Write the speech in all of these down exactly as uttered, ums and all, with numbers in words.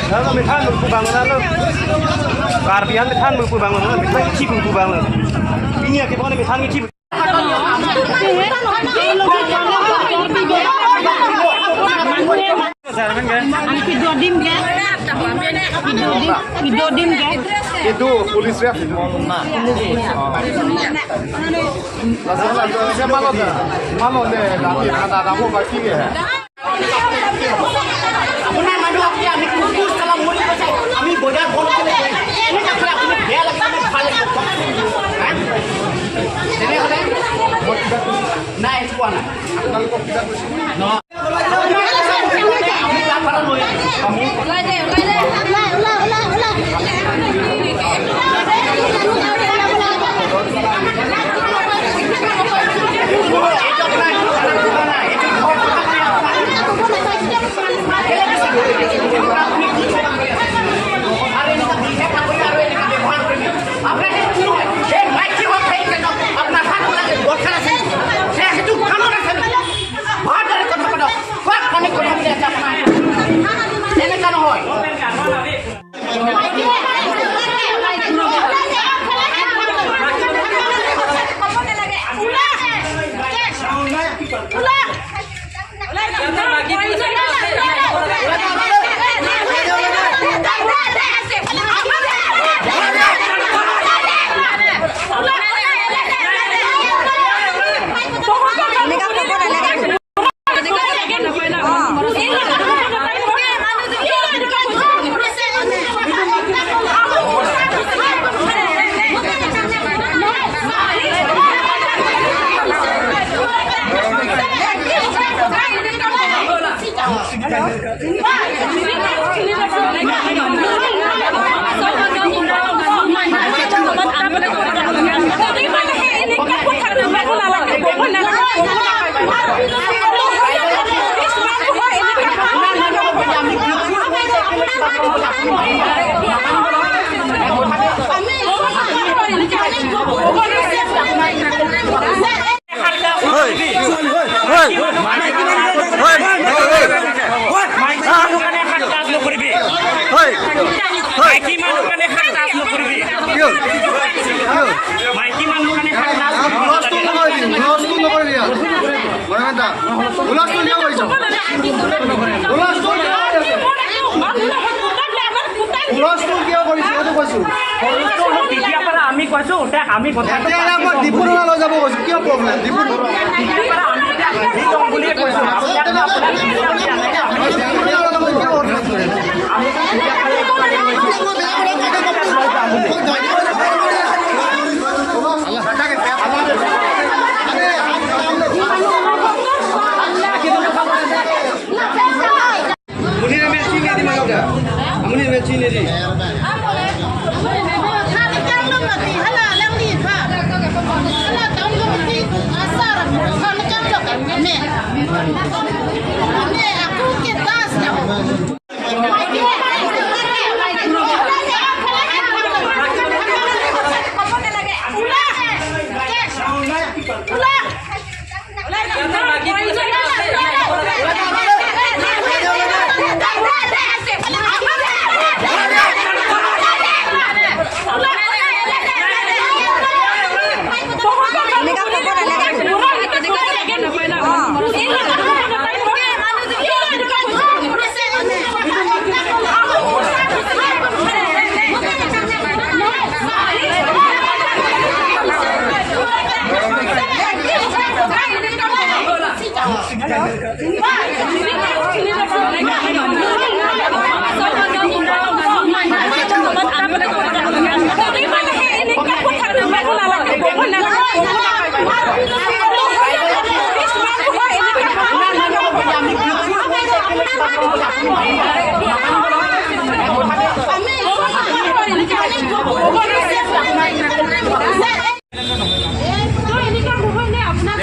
Lalu methan mengkubang lalu. Karbi an methan mengkubang lalu. Methan kichi mengkubang lalu. Ini ya, kita methan kichi. Ang kidodim ke? Kidodim, kidodim ke? Itu polis ya. Langsung, langsung, saya malu dah. Malu deh, tapi ada kamu pasti ya. Apuni manu apni ami kukus kalau muri ko sai, ami bojar bon ko le. Ini tak pernah apni dia lagi, apni balik ko. Hah? Ini apa? Nice one. No. Hey! Hey! Hey! Hey! Maiki manu kane hang tas nokoribi. Hey! Hey! Maiki manu kane hang tas nokoribi. Yo! Yo! Maiki manu kane hang tas nokoribi. Hulastung nokoribi, hulastung nokoribi ya. Mana minta? Hulastung dia koriso. Hulastung dia koriso. Hulastung dia koriso, itu koriso. Hulastung, কেতিয়াৰ পৰা আমি কৈছো, এতিয়া আমি কথা এটা এতিয়া ইয়াৰ পৰা ডিফু ধৰা লৈ যাব কৈছো, কিয় প্ৰব্লেম? ডিফু ধৰা। কেতিয়াৰ পৰা আমি এতিয়া আহি লওঁ বুলিয়ে কৈছো। Amonit amen chinine di, mangap da. Amonit amen chinine di.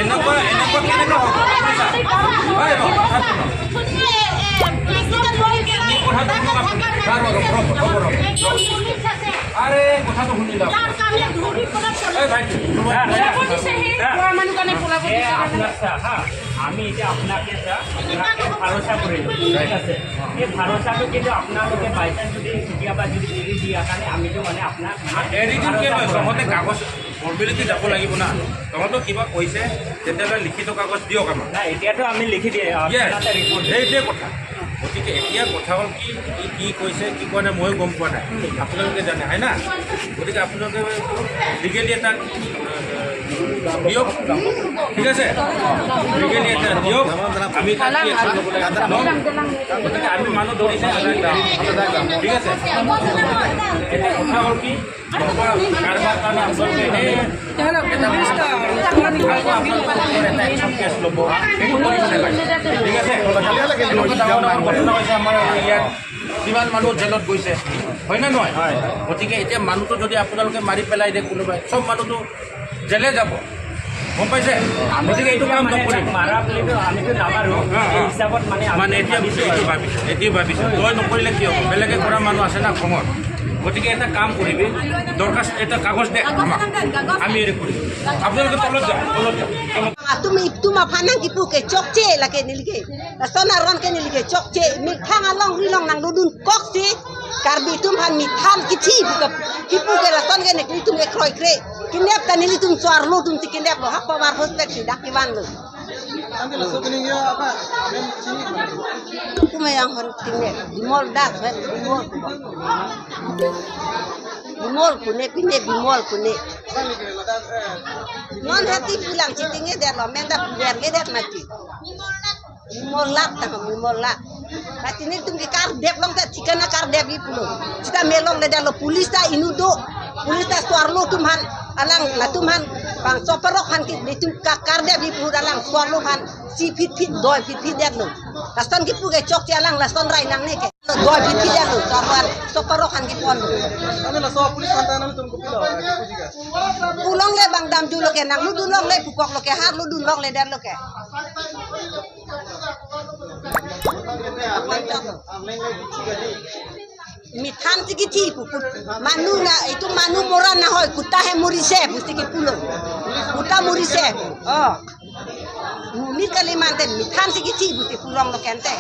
এনেকুৱা, এনেকুৱা কেনেকে হ'ব? হয়, হয়, কথাটো শুনক। কথাটো শুনি লওক। আৰে, কথাটো শুনি লওক। এই ভাই, হা, হা। এ, আপোনাক চা, হা। আমি এতিয়া আপোনাকে এটা, আপোনাকে ভৰসা কৰিলো, ঠিক আছে? এই ভৰসাটো কিন্তু আপোনালোকে বাই চান্স যদি কেতিয়াবা যদি এৰি দিয়া, কাৰণে আমিতো মানে আপোনাক মানে এৰি দিম কিয় নহয়? ভৰসা তহঁতে কাগজ ফৰ্মেলিটি যাব লাগিব না। তহঁতক কিবা কৈছে, তেতিয়াহ'লে লিখিত কাগজ দিয়ক আমাক। নাই, এতিয়াতো আমি লিখি দিয়ে, য়েছ, আপোনালোকে ৰিপৰ্ট সেইটোৱে কথা। গতিকে এতিয়া কথা হ'ল কি, কি, কি কৈছে, কি কোৱা নাই, ময়ো গম পোৱা নাই। আপোনালোকে জানে, হয় না? গতিকে আপোনালোকে লিগেলি এটা, আহ, দিয়ক, ঠিক আছে? লিগেলি এটা দিয়ক, আমি কাটি আছো। গতিকে আমি মানুহ ধৰিছে, ঠিক আছে? এতিয়া কথা হ'ল কি, কাৰোবাৰ কাৰণে আপোনালোকে এই এটা, এটা, আপোনালোকৰ এটা একশ্যন কেছ ল'ব, সেইটো কৰিব নালাগে। ঠিক আছে? ডাঙৰ ডাঙৰ ঘটনা হৈছে আমাৰ ইয়াত, কিমান মানুহ জেলত গৈছে, হয় নে নহয়? হয়। গতিকে এতিয়া মানুহটো যদি আপোনালোকে মাৰি পেলাই দিয়ে কোনোবাই, চব মানুহটো জেলে যাব, গম পাইছে? গতিকে এইটো কাম নকৰিব। মাৰা বুলিতো আমিতো নামাৰো। হা, হা। এই হিচাপত মানে আমি মানে এতিয়া ভাবিছো এইটো আৰু। ভাবিছো, এইটো ভাবিছো। তই নকৰিলে কি হ'ব? বেলেগে কৰা মানুহ আছে না অসমত। গতিকে এটা কাম কৰিবি, দৰখাস্ত এটা কাগজ দে আমাক। আমি এৰি কৰিম। আপোনালোকে তলত যাওক, তলত যাওক, তলত। Atum itum aphan nangkipu ke chokche lake neli ke. Lason aron ke neli ke chokche. Methang alongri along nangdodun koksi. Karbi atum aphan methang kithi pu ke, kipu ke lason ke nelitum ke kroikre. Kinep ta nelitum suarlo atum si kineplo, ha power hospital si dak kevanlo. Tangke laso pining yo apa? Amen sini. Kuma yang hon tingne, Bimol dak, eh, Bimol. Bimol kune, pine Bimol kune. Non hati pulang chitinge der lo, menda pulang ke der mati. Bimol lak ta, Bimol lak. Mati nelitum ke kardep long ta, chikana kardep i pulo. Sita melong le der lo, police ta inut do. Police ta suarlo atum aphan, alang latum aphan, bang soparok aphan ke, nelitum ka kardep i pulo alang suarlo aphan. Si phit phit, doi phit phit der lo. Lason kipu ke chokche alang lason rai nangne ke. Doi phit phit der lo, suarlo aphan, soparok aphan kipon lo. Ano laso police aphan ta nangtum kopilo, kipu jika. Pulong le bang damjulo ke, nanglu dunlong le, pukoklo ke, harlu dunlong le der lo ke. Methang si kithi pu, kut-, manu na, itum manu mora na hoi, kutta hai murise pu si kipulo. Kutta murise pu. Oh. Muni kali mante, methang si kithi pu si pulonglo kente.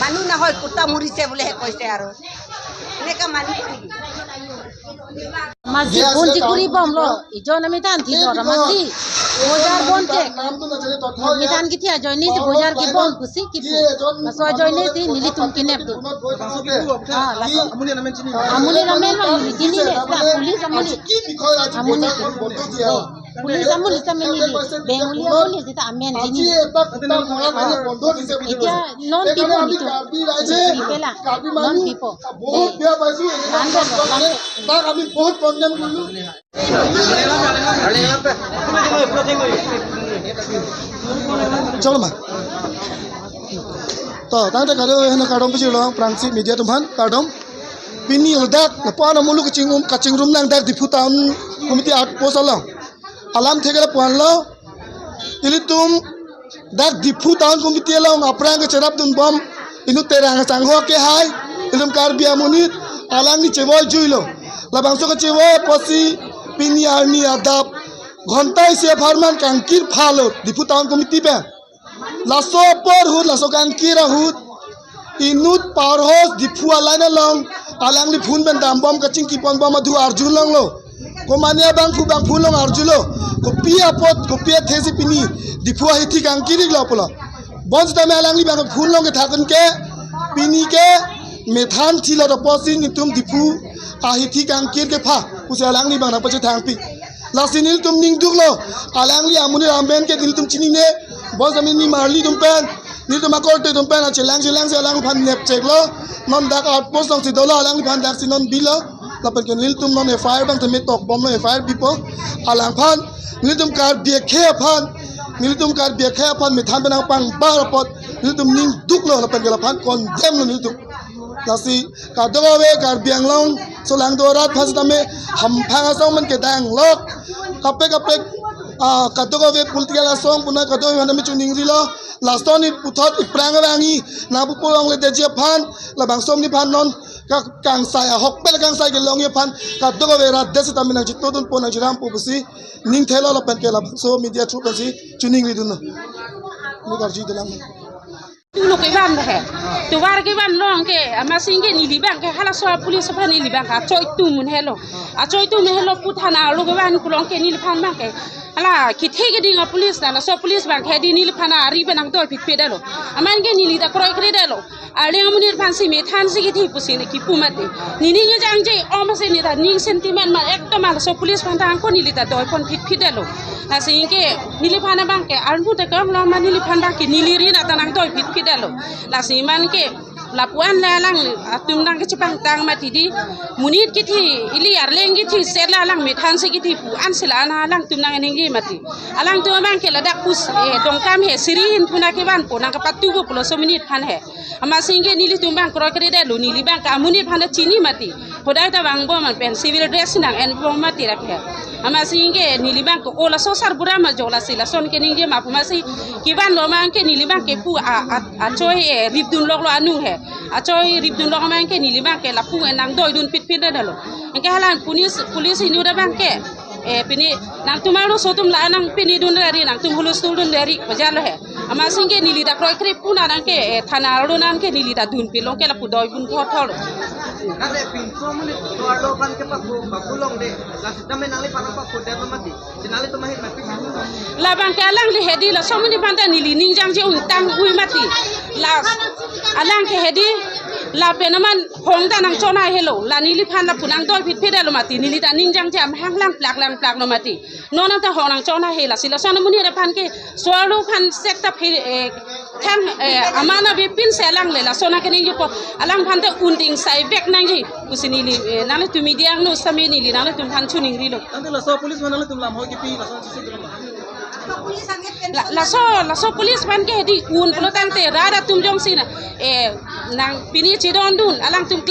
Manu na hoi, kutta murise bule he koise aro. Neka manu ko niki. Masi phone chikuri bomlo, ijon amethang thilo, masi bojar bon ke. Methang kithi ajoine si bojar kebon pusi kipu. Laso ajoine si nelitum kinep do. Ah, laso. Amuli ramen ma neli chinine, ta police amuli. Amuli. Police amuli ta amen neli. Bengali amuli sita amen chinine. Etia non pipo nelitum. Pela. Non pipo. বহুত বেয়া পাইছো, এনেকুৱা মানে তাক আমি বহুত কণ্ডেম কৰিলো। Chalo ma. To, tangte kado hena kardom pisi lo, Prangsi media atum aphan kardom. Pini ladak, lapu-an amuluk kachingrum, kachingrum nang dak Diphu Town Committee outpost along. Alamthe ke lapu-an lo, ilitum dak Diphu Town Committee along aphrang kecherap dunbom inut Terang Sangho ke hai, ilitum Karbi amonit alangli chevoi juilo. Labangso kechevoi apotsi pini arni adap ghonta isi apharman kangkir phalo Diphu Town Committee pen. Laso apor ahut, laso kangkir ahut, inut Power House Diphu a-line along alangli phone pen dambom kachingkipon bom adu arjulonglo. Komane abangphu bangphu along arjulo. Kopi apot, kopi athesi pini Diphu ahithi kangkir-iklo pulo. Bonsitame alangli abang phone along kethakdun ke, pini ke methang thilo apotsi nelitum Diphu ahithi kangkir kepha pusi alangli abang nangpachethangpi. Lasi nelitum ning duklo, alangli amonit amen ke nelitum chinine, bonsitame nimarli atum pen, nelitum akorte atum pen, achelang chelang si alangphan nepcheklo, non dak outpost alongsi dolo, alangphan daksi non bilo, lapen ke nelitum non F I R abang tame tokbomlo, F I R bipo, alangphan, nelitum Karbi akhei aphan, nelitum Karbi akhei aphan methang pen nangpangbar apot, nelitum ning duklo, lapen ke laphan condemn lo nelitum. Lasi kadokave Karbi Anglong solangdo arat aphan sitame hamphang asong men kedanglok. Kaprek kaprek, ah, kadokave political asong puna kadokave aphan tame chiningrilo. Lason ni puthot iphrang arang-i nangpu pulongledetji aphan labangso amonit aphan non ka-, kangsai ahokpet kangsai kelongji aphan kadokave rat det sitame nangchitodunpo nangchirampo pusi ning thelo lapen ke labangso media through pensi chiningridunlo. Ini karju dalam. Tulo kevan he. Tovar kevan along ke, amatsi ke neli abang ke halaso a-police aphan neli abang ke achoi atum un helo. Achoi atum un helo pu thana arlo kevan along ke neliphan abang ke. Hala kethe keding a-police ta, laso police abang ke hedi neliphan ari pen nangdoi phitphit detlo. Amat ke neli ta kroikre detlo. Arleng amonit aphansi methansi kethe pusi ne kipu mati. Nening kejangje om si ne ta ning sentiment ma ekdom halaso police aphan ta angko neli ta doipon phitphit detlo. Lasi ke neliphan abang ke armu ta kam lo ma neliphan abang ke neli ri na ta nangdoi phitphit detlo. Lasi amat ke lapu-an le alang atum nangkechepangtang mati di, monit kethe ili arleng kethe sela alang methansi kethe pu-an sela ana alangtum nangningje mati. Alangtum abang ke ladak pus, eh, Dongkamang he siri hin thuna kevanpo nangkepatupo pulo so amonit aphan he. Amatsi ke nelitum abang kroikre detlo, neli abang ke amonit aphan ta chini mati. Hodai ta vangbom an pen civil dress nang-enbom mati rak he. Amatsi ke neli abang ke o laso sarbura ma jo lasi lason keningje ma pu amatsi kevanlo amat ke neli abang ke pu a, a, achoi, eh, ripdun loklo anung he. Achoi ripdun lok amat ke neli abang ke lapu, eh, nangdoidun phitphit detlo. Anke hala police, police inut abang ke, eh, pini nangtum arloso atum la nang pinidun rari, nangtum hulustul dun rari pajalo he. Amatsi ke neli ta kroikre pu na nang ke, eh, thana arlo nang ke neli ta dunpilo ke lapu doipon thotthotlo. Ante pinso amonit tovar lo aphan ke paku, paku longde, la sitame nangliphan paku detlo mati. Si nanglitum ahin mati. Labang ke alangli hedi laso amonit aphan ta neli ning jangje ungtang ui mati. La alang ke hedi lapen amat hong ta nangchona helo. La neliphan lapu nangdoi phitphit detlo mati. Neli ta ning jangje amahang langplak langplaklo mati. Non ta hong nangchona he lasi lason amonit aphan ke tovar lo aphan sek ta phi, eh, thang, eh, amat abipin si alang le lason akeningjepo. Alangphan ta unding sai vek nangji pusi neli, eh, nanglitum media angno sitame neli nanglitum aphan chiningrilo. Ante laso police aphan nanglitum lamhoi kipi lason chisi dalam. La, laso, laso police aphan ke hedi un pulo tangte rat atum jongsi na, eh, nang pini chidondun alangtum